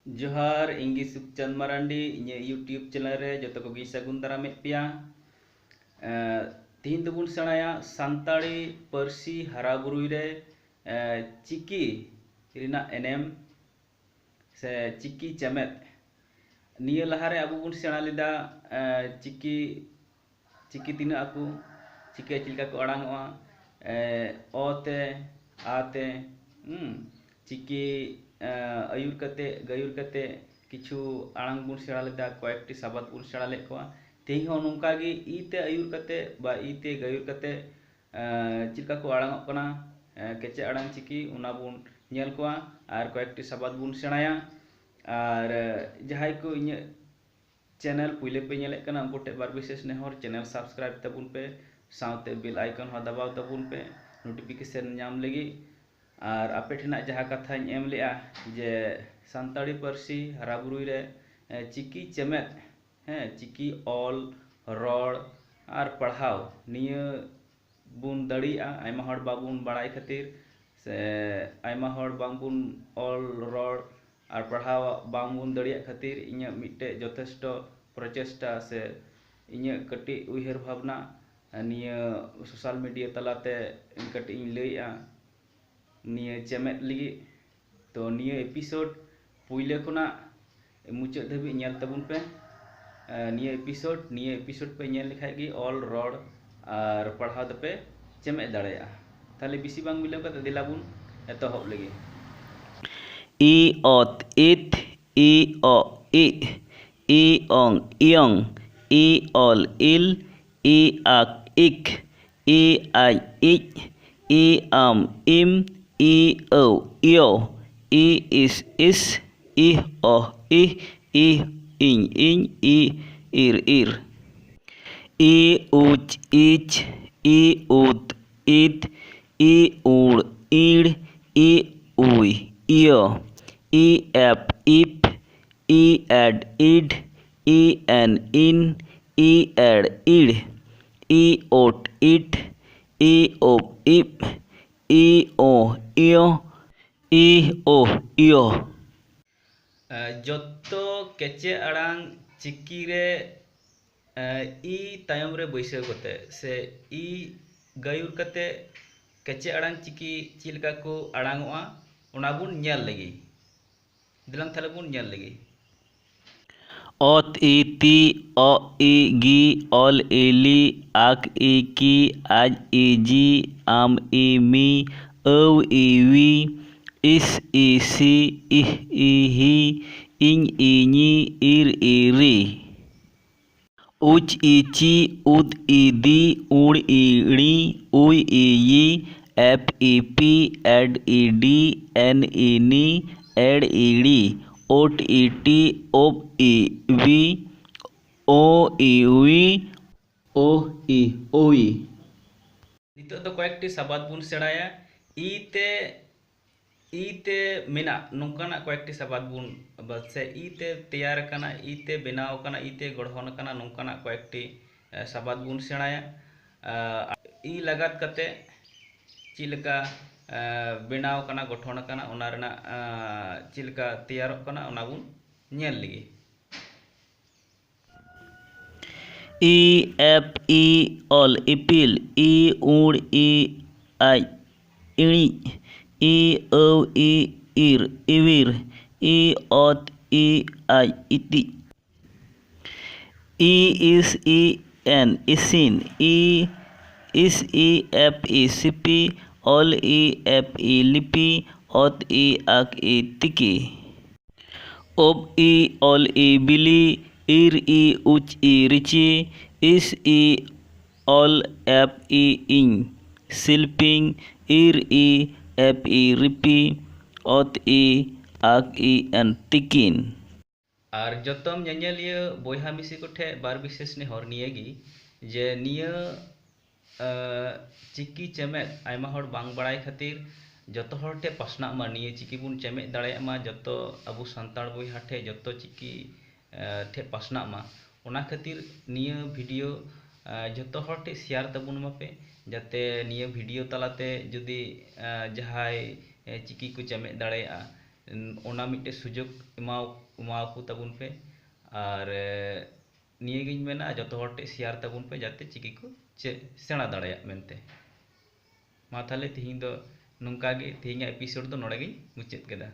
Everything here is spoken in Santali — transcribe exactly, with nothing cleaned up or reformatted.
ᱡᱚᱦᱟᱨ, ᱤᱧ ᱜᱮ ᱥᱩᱠᱪᱟᱸᱫ ᱢᱟᱨᱟᱱᱰᱤ᱾ ᱤᱧᱟᱹᱜ YouTube channel ᱨᱮ ᱡᱚᱛᱚ ᱠᱚᱜᱮᱧ ᱥᱟᱹᱜᱩᱱ ᱫᱟᱨᱟᱢᱮᱫ ᱯᱮᱭᱟ᱾ ᱮᱸ, ᱛᱤᱦᱤᱧ ᱫᱚᱵᱚᱱ ᱥᱮᱬᱟᱭᱟ ᱥᱟᱱᱛᱟᱲᱤ ᱯᱟᱹᱨᱥᱤ ᱦᱟᱨᱟ ᱵᱩᱨᱩᱭ ᱨᱮ, ᱮᱸ, ᱪᱤᱠᱤ ᱨᱮᱱᱟᱜ ᱮᱱᱮᱢ ᱥᱮ ᱪᱤᱠᱤ ᱪᱮᱢᱮᱫ᱾ ᱱᱤᱭᱟᱹ ᱞᱟᱦᱟᱨᱮ ᱟᱵᱚ ᱵᱚᱱ ᱥᱮᱬᱟ ᱞᱮᱫᱟ, ᱮᱸ, ᱪᱤᱠᱤ ᱪᱤᱠᱤ ᱛᱤᱱᱟᱹᱜ ᱟᱠᱚ, ᱪᱤᱠᱤ ᱪᱮᱫ ᱞᱮᱠᱟ ᱠᱚ ᱟᱲᱟᱝᱚᱜᱼᱟ, ᱮ, ᱚ ᱛᱮ, ᱟ ᱛᱮ, ᱦᱩᱸ, ᱪᱤᱠᱤ, ᱮ, ᱟᱹᱭᱩᱨ ᱠᱟᱛᱮ, ᱜᱟᱹᱭᱩᱨ ᱠᱟᱛᱮ ᱠᱤᱪᱷᱩ ᱟᱲᱟᱝ ᱵᱚᱱ ᱥᱮᱬᱟ ᱞᱮᱫᱟ, ᱠᱚᱭᱮᱠᱴᱤ ᱥᱟᱵᱟᱫ ᱵᱚᱱ ᱥᱮᱬᱟ ᱞᱮᱫ ᱠᱚᱣᱟ᱾ ᱛᱮᱦᱮᱧ ᱦᱚᱸ ᱱᱚᱝᱠᱟ ᱜᱮ ᱤ ᱛᱮ ᱟᱹᱭᱩᱨ ᱠᱟᱛᱮ ᱵᱟ ᱤ ᱛᱮ ᱜᱟᱹᱭᱩᱨ ᱠᱟᱛᱮ, ᱮ, ᱪᱮᱫ ᱞᱮᱠᱟ ᱠᱚ ᱟᱲᱟᱝᱚᱜ ᱠᱟᱱᱟ, ᱮ, ᱠᱮᱪᱮᱫ ᱟᱲᱟᱝ ᱪᱤᱠᱤ, ᱚᱱᱟ ᱵᱚᱱ ᱧᱮᱞ ᱠᱚᱣᱟ ᱟᱨ ᱠᱚᱭᱮᱠᱴᱤ ᱥᱟᱵᱟᱫ ᱵᱚᱱ ᱥᱮᱬᱟᱭᱟ᱾ ᱟᱨ, ᱮ, ᱡᱟᱦᱟᱸᱭ ᱠᱚ ᱤᱧᱟᱹᱜ channel ᱯᱩᱭᱞᱟᱹ ᱯᱮ ᱧᱮᱞᱮᱫ ᱠᱟᱱᱟ, ᱩᱱᱠᱩ ᱴᱷᱮᱱ ᱵᱟᱨ ᱵᱤᱥᱮᱥ ᱱᱮᱦᱚᱨ, channel subscribe ᱛᱟᱵᱚᱱ ᱯᱮ, ᱥᱟᱶᱛᱮ bell icon ᱦᱚᱸ ᱫᱟᱵᱟᱣ ᱛᱟᱵᱚᱱ ᱯᱮ notification ᱧᱟᱢ ᱞᱟᱹᱜᱤᱫ᱾ ᱟᱨ ᱟᱯᱮ ᱴᱷᱮᱱᱟᱜ ᱡᱟᱦᱟᱸ ᱠᱟᱛᱷᱟᱧ ᱮᱢ ᱞᱮᱜᱼᱟ ᱡᱮ ᱥᱟᱱᱛᱟᱲᱤ ᱯᱟᱹᱨᱥᱤ ᱦᱟᱨᱟ ᱵᱩᱨᱩᱭ ᱨᱮ, ᱮ, ᱪᱤᱠᱤ ᱪᱮᱢᱮᱫ, ᱦᱮᱸ, ᱪᱤᱠᱤ ᱚᱞ, ᱨᱚᱲ ᱟᱨ ᱯᱟᱲᱦᱟᱣ ᱱᱤᱭᱟᱹ ᱵᱚᱱ ᱫᱟᱲᱮᱭᱟᱜᱼᱟ, ᱟᱭᱢᱟ ᱦᱚᱲ ᱵᱟᱵᱚᱱ ᱵᱟᱲᱟᱭ ᱠᱷᱟᱹᱛᱤᱨ ᱥᱮ ᱟᱭᱢᱟ ᱦᱚᱲ ᱵᱟᱝᱵᱚᱱ ᱚᱞ ᱨᱚᱲ ᱟᱨ ᱯᱟᱲᱦᱟᱣ ᱵᱟᱝᱵᱚᱱ ᱫᱟᱲᱮᱭᱟᱜ ᱠᱷᱟᱹᱛᱤᱨ ᱤᱧᱟᱹᱜ ᱢᱤᱫᱴᱮᱡ ᱡᱚᱛᱷᱮᱥᱴᱚ ᱯᱨᱚᱪᱮᱥᱴᱟ ᱥᱮ ᱤᱧᱟᱹᱜ ᱠᱟᱹᱴᱤᱡ ᱩᱭᱦᱟᱹᱨ ᱵᱷᱟᱵᱽᱱᱟ ᱱᱤᱭᱟᱹ social media ᱛᱟᱞᱟᱛᱮ ᱠᱟᱹᱴᱤᱡ ᱤᱧ ᱞᱟᱹᱭᱮᱜᱼᱟ ᱱᱤᱭᱟᱹ ᱪᱮᱢᱮᱫ ᱞᱟᱹᱜᱤᱫ᱾ ᱛᱚ ᱱᱤᱭᱟᱹ episode ᱯᱩᱭᱞᱟᱹ ᱠᱷᱚᱱᱟᱜ ᱢᱩᱪᱟᱹᱫ ᱫᱷᱟᱹᱵᱤᱡ ᱧᱮᱞ ᱛᱟᱵᱚᱱ ᱯᱮ᱾ ᱮ, ᱱᱤᱭᱟᱹ episode, ᱱᱤᱭᱟᱹ episode ᱯᱮ ᱧᱮᱞ ᱞᱮᱠᱷᱟᱡ ᱜᱮ ᱚᱞ, ᱨᱚᱲ ᱟᱨ ᱯᱟᱲᱦᱟᱣ ᱫᱚᱯᱮ ᱪᱮᱢᱮᱫ ᱫᱟᱲᱮᱭᱟᱜᱼᱟ᱾ ᱛᱟᱦᱞᱮ ᱵᱮᱥᱤ ᱵᱟᱝ ᱵᱤᱞᱚᱢ ᱠᱟᱛᱮ ᱫᱮᱞᱟ ᱵᱚᱱ ᱮᱛᱚᱦᱚᱵ ᱞᱮᱜᱮ᱾ ᱤ ᱚᱛ ᱤᱛ, ᱤ ᱚ ᱤᱜ, ᱤ ᱚᱝ ᱤᱭᱚᱝ, ᱤ ᱚᱞ ᱤᱞ, ᱤ ᱟᱠ ᱤᱠ, ᱤ ᱟᱡ ᱤᱡ, ᱤ ᱟᱢ ᱤᱢ, ᱤ ᱟᱹᱣ ᱤᱭᱚ, ᱤ ᱤᱥ ᱤᱥ, ᱤᱦ ᱚᱦ ᱤᱦ, ᱤ ᱤᱧ ᱤᱧ, ᱤ ᱤᱨ ᱤᱨ᱾ ᱤ ᱩᱪ ᱤᱪ, ᱤ ᱩᱫ ᱤᱫ, ᱤ ᱩᱲ ᱤᱲ, ᱤ ᱩᱭ ᱤᱭᱚ, ᱤ ᱮᱯ ᱤᱯ, ᱤ ᱮᱰ ᱤᱰ, ᱤ ᱮᱱ ᱤᱱ, ᱤ ᱮᱲ ᱤᱲ, ᱤ ᱳᱴ ᱤᱴ, ᱤ ᱳᱯ ᱤᱯ, ᱤ ᱳ ᱤᱭᱚ, ᱤ ᱳ ᱤᱭᱚ᱾ ᱡᱚᱛᱚ ᱠᱮᱪᱮ ᱟᱲᱟᱝ ᱪᱤᱠᱤ ᱨᱮ ᱤ ᱛᱟᱭᱚᱢ ᱨᱮ ᱵᱟᱹᱭᱥᱟᱹᱣ ᱠᱟᱛᱮ ᱥᱮ ᱤ ᱜᱟᱹᱭᱩᱨ ᱠᱟᱛᱮ ᱠᱮᱪᱮ ᱟᱲᱟᱝ ᱪᱤᱠᱤ ᱪᱮᱫ ᱞᱮᱠᱟ ᱠᱚ ᱟᱲᱟᱝ ᱚᱜᱼᱟ, ᱚᱱᱟ ᱵᱚᱱ ᱧᱮᱞ ᱞᱮᱜᱮ᱾ ᱫᱮᱞᱟᱝ ᱛᱟᱦᱞᱮ ᱵᱚᱱ ᱧᱮᱞ ᱞᱮᱜᱮ᱾ ᱚᱛ ᱤ ᱛᱤ ᱚ ᱤ ᱜᱤ ᱚᱞ ᱤ ᱞᱤ ᱟᱠ ᱤ ᱠᱤ ᱟᱡ ᱤ ᱡᱤ ᱟᱢ ᱤ ᱢᱤ ᱟᱹᱣ ᱤ ᱣᱤ ᱤᱥ ᱤ ᱥᱤ ᱤᱦ ᱤ ᱦᱤ ᱤᱧ ᱤ ᱧᱤ ᱤᱨ ᱤ ᱨᱤ᱾ ᱩᱪ ᱤ ᱪᱤ ᱩᱫ ᱤ ᱫᱤ ᱩᱲ ᱤ ᱲᱤ ᱩᱭ ᱤ ᱭᱤ ᱮᱯ ᱤ ᱯᱤ ᱮᱰ ᱤ ᱰᱤ ᱮᱱ ᱤ ᱱᱤ ᱮᱲ ᱤ ᱲᱤ ᱳᱴ ᱤ ᱴᱤ ᱳᱵ ᱤ ᱣᱤ ᱳ ᱤ ᱣᱤ ᱳ ᱤ ᱳᱭ᱾ ᱱᱤᱛᱚᱜ ᱫᱚ ᱠᱚᱭᱮᱠᱴᱤ ᱥᱟᱵᱟᱫ ᱵᱚᱱ ᱥᱮᱬᱟᱭᱟ᱾ ᱤ ᱛᱮ ᱤ ᱛᱮ ᱢᱮᱱᱟᱜ ᱱᱚᱝᱠᱟᱱᱟᱜ ᱠᱚᱭᱮᱠᱴᱤ ᱥᱟᱵᱟᱫ ᱵᱚᱱ ᱥᱮ ᱤ ᱛᱮ ᱛᱮᱭᱟᱨ ᱟᱠᱟᱱᱟ, ᱤ ᱛᱮ ᱵᱮᱱᱟᱣ ᱟᱠᱟᱱᱟ, ᱤ ᱛᱮ ᱜᱚᱲᱦᱚᱱ ᱟᱠᱟᱱᱟ ᱱᱚᱝᱠᱟᱱᱟᱜ ᱠᱚᱭᱮᱠᱴᱤ ᱥᱟᱵᱟᱫ ᱵᱚᱱ ᱥᱮᱬᱟᱭᱟ᱾ ᱤ ᱞᱟᱜᱟᱛ ᱠᱟᱛᱮ ᱪᱮᱫ ᱞᱮᱠᱟ ᱵᱮᱱᱟᱣ ᱟᱠᱟᱱᱟ, ᱜᱚᱴᱷᱚᱱ ᱟᱠᱟᱱᱟ, ᱚᱱᱟ ᱨᱮᱱᱟᱜ ᱪᱮᱫ ᱞᱮᱠᱟ ᱛᱮᱭᱟᱨᱚᱜ ᱠᱟᱱᱟ, ᱚᱱᱟ ᱵᱚᱱ ᱧᱮᱞ ᱞᱮᱜᱮ᱾ ᱤ ᱮᱯ ᱤ ᱚᱞ ᱤᱯᱤᱞ ᱤ ᱩᱲ ᱤ ᱟᱡ ᱤᱬᱤᱡ ᱤ ᱟᱹᱣ ᱤ ᱤᱨ ᱤᱣᱤᱨ ᱤ ᱚᱛ ᱤ ᱟᱡ ᱤᱛᱤᱡ ᱤ ᱤᱥ ᱤ ᱮᱱ ᱤᱥᱤᱱ ᱤ ᱤᱥ ᱤ ᱮᱯ ᱤ ᱥᱤᱯᱤ ᱚᱞ ᱤ ᱮᱯ ᱤ ᱞᱤᱯᱤ ᱚᱛ ᱤ ᱟᱠ ᱤ ᱛᱤᱠᱤ᱾ ᱳᱵ ᱤ ᱚᱞ ᱤ ᱵᱤᱞᱤ ᱤᱨ ᱤ ᱩᱪ ᱤ ᱨᱤᱪᱤ ᱤᱥ ᱤ ᱚᱞ ᱮᱯ ᱤ ᱤᱧ ᱥᱤᱞᱯᱤᱧ ᱤᱨ ᱤ ᱮᱯ ᱤ ᱨᱤᱯᱤ ᱚᱛ ᱤ ᱟᱠ ᱤ ᱮᱱ ᱛᱤᱠᱤᱱ᱾ ᱟᱨ ᱡᱚᱛᱚᱢ ᱧᱮᱧᱮᱞᱤᱭᱟᱹ ᱵᱚᱭᱦᱟ ᱢᱤᱥᱤ ᱠᱚᱴᱷᱮᱱ ᱵᱟᱨ ᱵᱤᱥᱮᱥ ᱱᱮᱦᱚᱨ ᱱᱤᱭᱟᱹ ᱜᱮ ᱡᱮ ᱱᱤᱭᱟᱹ ᱪᱤᱠᱤ ᱪᱮᱢᱮᱫ ᱟᱭᱢᱟ ᱦᱚᱲ ᱵᱟᱝ ᱵᱟᱲᱟᱭ ᱠᱷᱟᱹᱛᱤᱨ ᱡᱚᱛᱚ ᱦᱚᱲ ᱴᱷᱮᱱ ᱯᱟᱥᱱᱟᱜ ᱢᱟ, ᱱᱤᱭᱟᱹ ᱪᱤᱠᱤ ᱵᱚᱱ ᱪᱮᱢᱮᱫ ᱫᱟᱲᱮᱭᱟᱜ ᱢᱟ, ᱡᱚᱛᱚ ᱟᱵᱚ ᱥᱟᱱᱛᱟᱲ ᱵᱚᱭᱦᱟ ᱴᱷᱮᱱ ᱡᱚᱛᱚ ᱪᱤᱠᱤ ᱴᱷᱮᱱ ᱯᱟᱥᱱᱟᱜ ᱢᱟ᱾ ᱚᱱᱟ ᱠᱷᱟᱹᱛᱤᱨ ᱱᱤᱭᱟᱹ ᱵᱷᱤᱰᱤᱭᱳ ᱡᱚᱛᱚ ᱦᱚᱲ ᱴᱷᱮᱱ ᱥᱮᱭᱟᱨ ᱛᱟᱵᱚᱱ ᱢᱟᱯᱮ, ᱡᱟᱛᱮ ᱱᱤᱭᱟᱹ ᱵᱷᱤᱰᱤᱭᱳ ᱛᱟᱞᱟᱛᱮ ᱡᱩᱫᱤ ᱡᱟᱦᱟᱸᱭ ᱪᱤᱠᱤ ᱠᱚ ᱪᱮᱢᱮᱫ ᱫᱟᱲᱮᱭᱟᱜᱼᱟ, ᱚᱱᱟ ᱢᱤᱫᱴᱮᱡ ᱥᱩᱡᱳᱜᱽ ᱮᱢᱟᱣ ᱮᱢᱟᱣᱟᱠᱚ ᱛᱟᱵᱚᱱ ᱯᱮ᱾ ᱟᱨ ᱱᱤᱭᱟᱹᱜᱤᱧ ᱢᱮᱱᱟ, ᱡᱚᱛᱚ ᱦᱚᱲ ᱴᱷᱮᱡ ᱥᱮᱭᱟᱨ ᱛᱟᱵᱚᱱ ᱯᱮ, ᱡᱟᱛᱮ ᱪᱤᱠᱤ ᱠᱚ ᱪᱮᱫ ᱥᱮᱬᱟ ᱫᱟᱲᱮᱭᱟᱜ ᱢᱮᱱᱛᱮ᱾ ᱢᱟ ᱛᱟᱦᱞᱮ ᱛᱤᱦᱤᱧ ᱫᱚ ᱱᱚᱝᱠᱟ ᱜᱮ, ᱛᱤᱦᱤᱧᱟᱜ ᱮᱯᱤᱥᱳᱰ ᱫᱚ ᱱᱚᱰᱮ ᱜᱤᱧ ᱢᱩᱪᱟᱹᱫ ᱠᱮᱫᱟ᱾